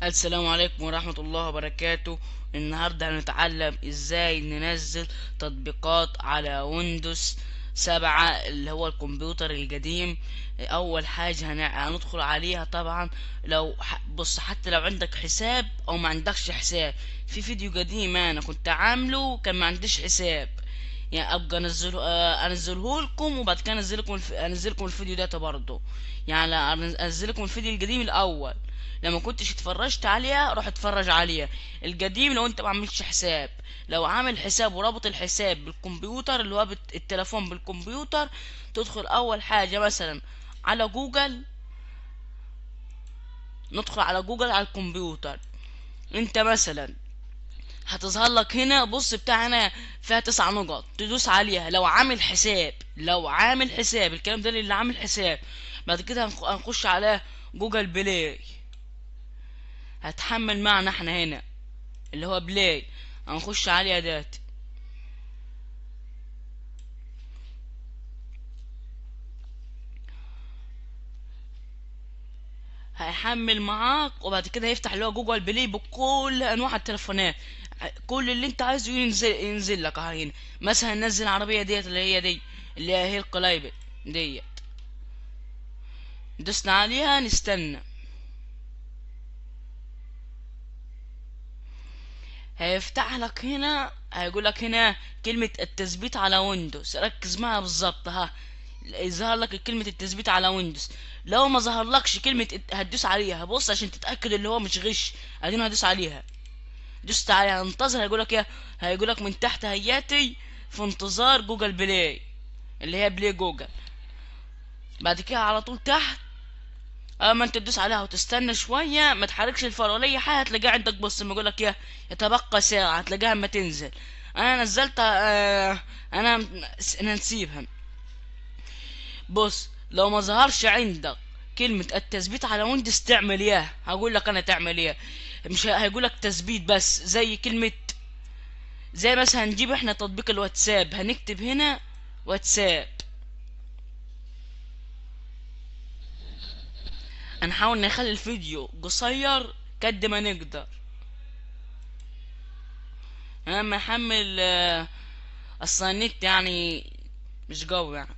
السلام عليكم ورحمة الله وبركاته. النهاردة هنتعلم ازاي ننزل تطبيقات على ويندوز 7 اللي هو الكمبيوتر القديم. اول حاجة هندخل عليها طبعا. لو بص، حتى لو عندك حساب او ما عندكش حساب، في فيديو قديم انا كنت عامله كان ما عنديش حساب، يعني ابقى انزله لكم، وبعد كده انزلكم الفيديو ده برضه. يعني انزلكم الفيديو القديم الاول، لما كنتش اتفرجت عليها روح اتفرج عليها القديم لو انت ما عملتش حساب. لو عامل حساب ورابط الحساب بالكمبيوتر اللي هو التليفون بالكمبيوتر، تدخل اول حاجة مثلا على جوجل. ندخل على جوجل على الكمبيوتر. انت مثلا هتظهر لك هنا، بص بتاع هنا فيها 9 نقط، تدوس عليها لو عامل حساب. لو عامل حساب، الكلام ده للي عامل حساب. بعد كده هنخش على جوجل بلاي، هتحمل معنا احنا هنا اللي هو بلاي، هنخش عليها دات. هيحمل معاك، وبعد كده هيفتح اللي هو جوجل بلاي بكل انواع التليفونات، كل اللي انت عايزه ينزل لك اهي هنا. مثلا ننزل العربيه ديت اللي هي دي، اللي هي القلايب ديت، دوسنا عليها، نستنى هيفتح لك هنا، هيقول لك هنا كلمة التثبيت على ويندوز. ركز معايا بالظبط، ها يظهر لك كلمة التثبيت على ويندوز. لو ما ظهرلكش كلمة هتدوس عليها، بص عشان تتأكد اللي هو مش غش، ادينا هدوس عليها، دوست عليها، انتظر. هيقول لك ايه؟ هيقول لك من تحت هياتي في انتظار جوجل بلاي اللي هي بلاي جوجل. بعد كده على طول تحت، اما انت تدوس عليها وتستنى شويه، ما تحركش الفار ولا اي حاجه، هتلاقيها عندك. بص لما يقول لك ايه، يتبقى ساعه، هتلاقيها اما تنزل. انا نزلت، انا نسيبها. بص لو ما ظهرش عندك كلمة التثبيت على ويندوز تعمل ايه؟ هقول لك انا تعمل ايه. مش هيقول لك تثبيت بس، زي كلمة، زي مثلا هنجيب احنا تطبيق الواتساب، هنكتب هنا واتساب. هنحاول نخلي الفيديو قصير قد ما نقدر. انا لما احمل، اصلا النت مش قوي يعني.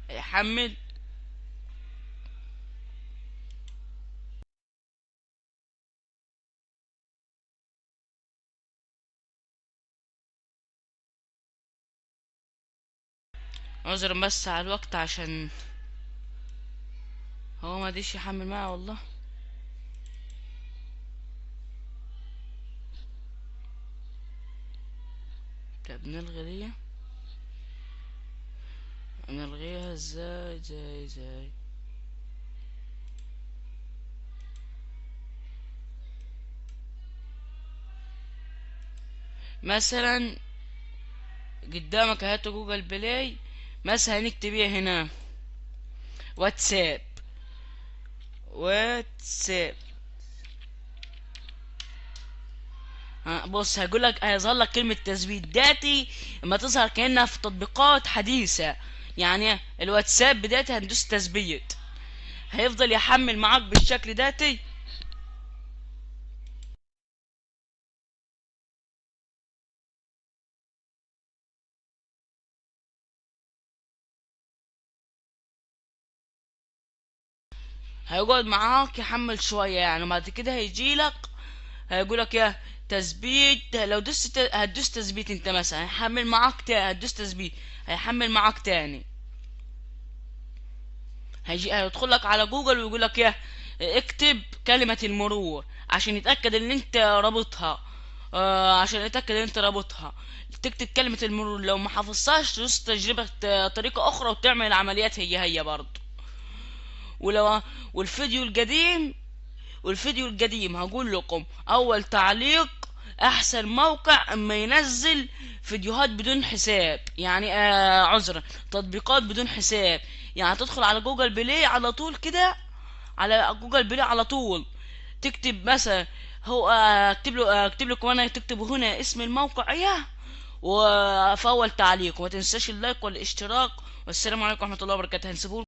يحمل. عذرا بس على الوقت عشان هو ما ديش يحمل معايا والله. طب نلغي دي، نلغيها ازاي؟ ازاي ازاي؟ مثلا قدامك هات جوجل بلاي، مثلا هنكتب ايه هنا؟ واتساب. واتساب. بص هيقول لك، هيظهر لك كلمة تثبيت داتي اما تظهر كأنها في تطبيقات حديثة. يعني الواتساب بدايتي هندوس تثبيت، هيفضل يحمل معاك بالشكل داتي. هيقعد معاك يحمل شوية يعني، وبعد كده هيجيلك هيقولك يا تثبيت. لو دوست هتدوس تثبيت انت مثلا، هيحمل معاك هتدوس تثبيت، هيحمل معاك تاني. هيدخل لك على جوجل ويقول لك يا اكتب كلمة المرور عشان يتأكد ان انت رابطها. عشان يتأكد ان انت رابطها، تكتب كلمة المرور. لو ما حفظتهاش تدوس تجربة طريقة اخرى وتعمل العمليات هي هي برضه. والفيديو القديم هقول لكم اول تعليق احسن موقع اما ينزل فيديوهات بدون حساب، يعني، عذرا، تطبيقات بدون حساب. يعني تدخل على جوجل بلاي على طول كده، على جوجل بلاي على طول تكتب مثلا هو، اكتب له، اكتب لكم انا، تكتب هنا اسم الموقع ايه، وفي اول تعليق، وما تنساش ال like والاشتراك. والسلام عليكم ورحمة الله وبركاته. هنسيبه